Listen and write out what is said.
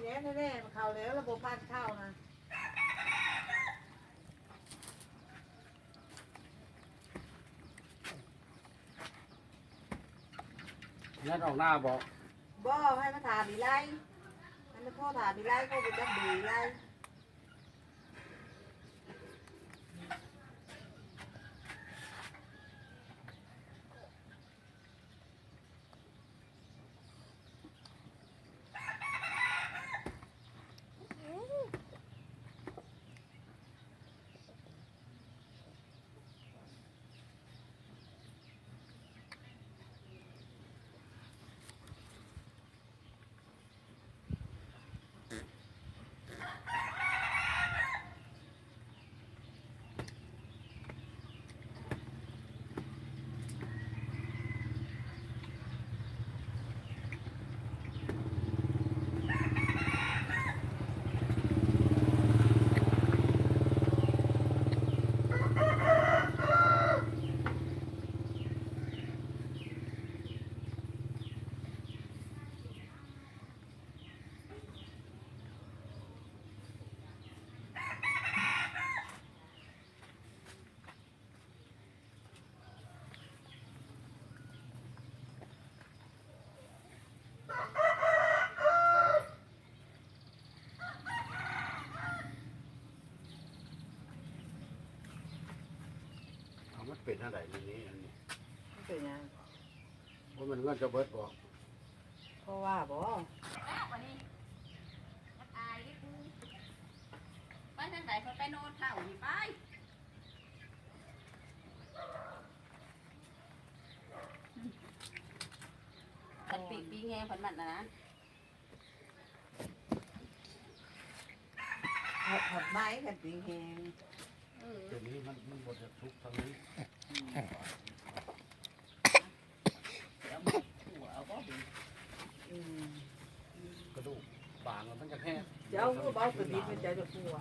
ແນ່ໆ ເຂົ້າແລ້ວ ລະບົບພັນເຂົ້ານະ. ແລ່ນອອກໜ້າບໍ່? ບໍ່ ໃຫ້ມາຖາມອີໄລ ໃຫ້ມາໂທຖາມອີໄລ ເຂົາບໍ່ຈັກເບີອີໄລ. ເອົາ ມັນເປັນອັນໃດນີ້ ອັນນີ້ ມັນເປັນຫຍັງ? ບໍ່ແມ່ນເງິນຈະເບິດບໍ່? ເພາະວ່າບໍ່ ອ້າວ ອັນນີ້ມັນອາຍເດ້ກູ ໄປທາງໃດ ຂ້ອຍໄປໂນດເຖົ້ານີ້ ໄປ. ຄັນປີກ ປີແຮງພັນມັນນະ ຮອດ ຮອດໄມ້ ຄັນປີແຮງ. ເອີ ຕົວນີ້ມັນ ມັນບໍ່ໄດ້ສຸກທາງນີ້ ອືມ ແລ້ວມັນຂົ້ວເອົາບໍ່? ອືມ ກະດູກບາງ ມັນຈະແຮງ ເຈົ້າຄືເວົ້າຕົວນີ້ ເຈົ້າຈະຂົ້ວ.